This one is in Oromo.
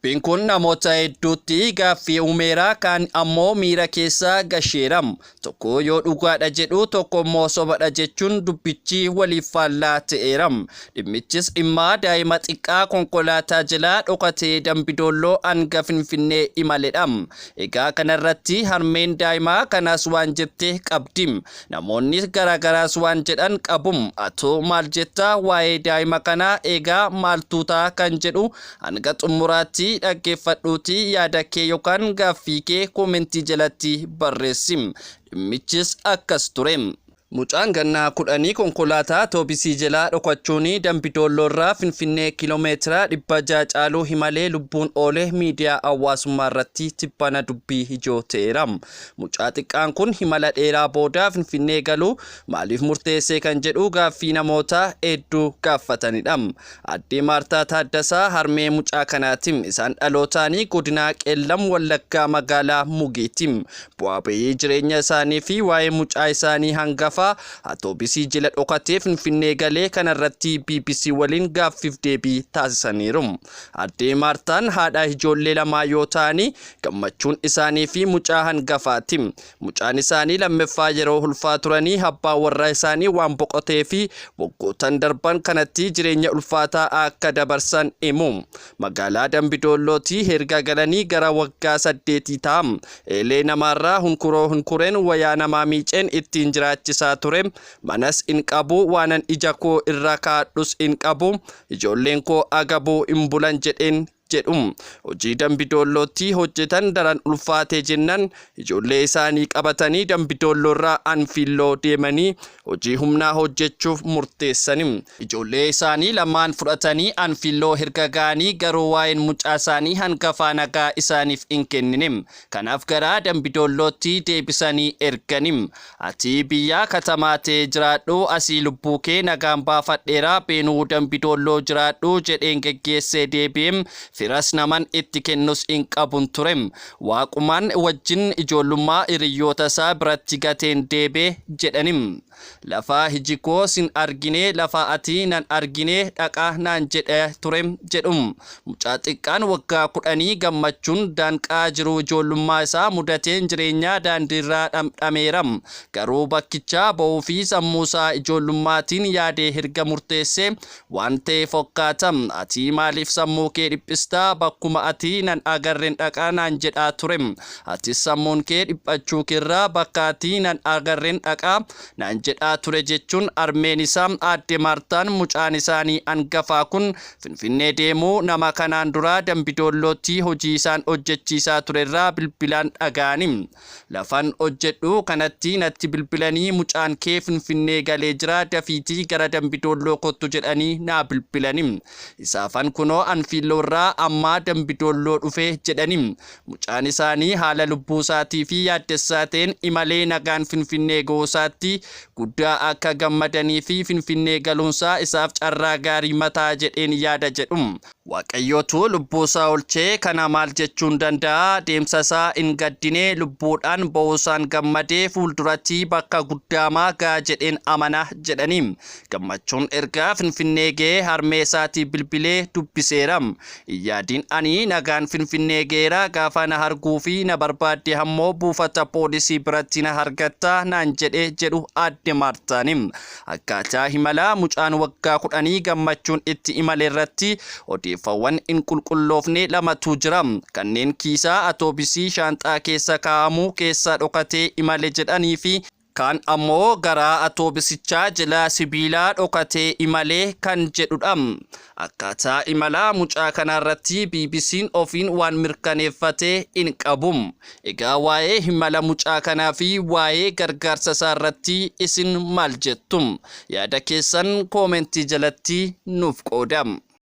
Dubbiin kun namoota hedduutti gaaffii uumeera, kaan ammoo miira keessa gasheera. Tokko yoo dhugaadha jedhu tokko immoo sobadha jechuun dubbichi waliif faallaa ta'eera. Dhimmichis dhimma daa'ima xiqqaa konkolaataa jalaa dhokatee Dambidoolloo hanga Finfinnee imaledha. Egaa kanarratti harmeen daa'imaa kanaas waan jette qabdi. Namoonni garaagaraas waan jedhan qabu. Atoo maal jetta waa'ee daa'ima kanaa? Egaa maaltu ta'a kan jedhu hanga xumuraatti dhaggeeffadhuutii yaada kee yookaan gaaffii kee koomentii jalatti barreessi. Dhimmichis akkas ture. Mucaan gannaa 10 konkolaataa atoobisii jalaa dhokachuun Dambidoolloorraa Finfinnee kiiloomeetira 600 caalu himalee lubbuun oole miidiyaa hawaasummaa irratti tibbana dubbii ijoo ta'eera. Mucaa xiqqaan kun himala dheeraa booda Finfinnee galuu maaliif murteessee kan jedhu gaaffii namoota hedduu gaafatanidha. Addee Maartaa Taaddasaa harmee mucaa kanaati. Isaan dhalootaanii godina Qeellam Wallaggaa magaalaa Mugiiti. Bu'aa bahii jireenya isaanii fi waa'ee mucaa isaanii hangafaa atoobisii jala dhokatee Finfinnee galee kanarratti BBC waliin gaaffiif deebii taasisaniiru. Addee Maartaan haadha ijoollee lamaa yoo ta'ani gammachuun isaanii fi mucaa hangafaati. Mucaan isaanii lammaffaa yeroo ulfaa turanii abbaan warraa isaanii waan boqotee fi waggootan darban kanatti jireenya ulfaataa akka dabarsan himu. Magaalaa Dambidoollootii erga galanii gara waggaa 8 ta'a. Eelee namaarraa hunkuroo hunkureen wayaa namaa miiceen ittiin jiraachisaa ture. Manas hin qabu, waanan ija koo irra kaa'adhus hin qabu. Ijoolleen koo agabuu hin bulan jedheen jedhu. Hojii Dambidoollootti hojjetan daran ulfaate jennan ijoollee isaanii qabatanii Dambidoolloorraa Anfiilloo deemanii hojii humnaa hojjechuuf murteessani. Ijoollee isaanii lamaan fudhatanii Anfiilloo erga ga'anii garuu waa'een mucaa isaanii hangafaa nagaa isaaniif hin kennine. Kanaaf gara Dambidoollootti deebisanii ergani. Ati biyya katamaa ta'e jiraadhu, asii lubbuu kee nagaan baafadheera, beenuu Dambidoolloo jiraadhu jedheen geggeessee deebi'e. Firas naman itti kennus hin qabun ture. Waaqumaan wajjin ijoollummaa hiriyyoota isaa biratti gateen deebi'e jedhani. Lafa iji koo sin argine, lafa ati nan argine dhaqa naan jedha ture jedhu. Mucaa xiqqaan waggaa 10 Gammachuun danqaa jiruu ijoollummaa isaa mudateen jireenyaa daandiirraa dhamdhameera. Garuu bakkichaa ba'uufi sammuusaa ijoollummaatiin yaadee erga murteessee waan ta'e fokkaata. Ati maaliif sammuu kee dhiphistaa? Bakkuma ati nan agarren dhaqa naan jedhaa ture. Atis sammuun kee dhiphachuu keerraa bakka ati nan agarren dhaqa naan jedhaa ture jechuun harmeen isaa Aadde Maartaan mucaan isaanii hangafaa kun Finfinnee deemuu nama kanaan dura Dambidoollootti hojii isaan hojjechiisaa turerraa bilbilaan dhaga'ani. Lafan hojjedhu kanatti natti bilbilanii mucaan kee Finfinnee galee jira dafiitii gara Dambidoolloo kottu jedhanii naa bilbilani. Isaafan kunoo Anfiilloorraa ammaa Dambidoolloo dhufe jedhani. Mucaan isaanii haala lubbuusaatii fi yaaddessaa ta'een imalee nagaan Finfinnee ga'uusaatti guddaa akka gammadanii fi Finfinnee galuunsaa isaaf carraa gaarii mataa jedheen yaada jedhu. Waaqayyotu lubbuusaa oolchee kana maal jechuun danda'a? Deemsasaa hin gaddine, lubbuudhaan ba'uusaan gammadee fuulduratti bakka guddaamaa ga'a jedheen amana jedhani. Gammachuun erga Finfinnee ga'ee harmeesaatii bilbilee dubbiseera. Hin yaadin ani nagaan Finfinnee ga'eera gaafa na arguu fi na barbaadde ammoo buufata poolisii biratti na argatta naan jedhe jedhu Aadde Maartaan. Akkaataa imala mucaan waggaa kudhanii Gammachuun itti imale irratti odeeffawwan hin qulqulloofne lamatu jira. Kanneen kiisaa atoobisii shaanxaa keessa kaa'amu keessa dhokatee imale jedhanii fi kaan ammoo garaa atoobisichaa jala sibiilaa dhokatee imale kan jedhudha. Akkaataa imala mucaa kanaarratti BBC'n ofiin waan mirkaneeffate hin qabu. Egaa waa'ee imala mucaa kanaa fi waa'ee gargaarsa isaarratti isin maal jettu? Yaada keessan koomentii jalatti nuuf qoodaa.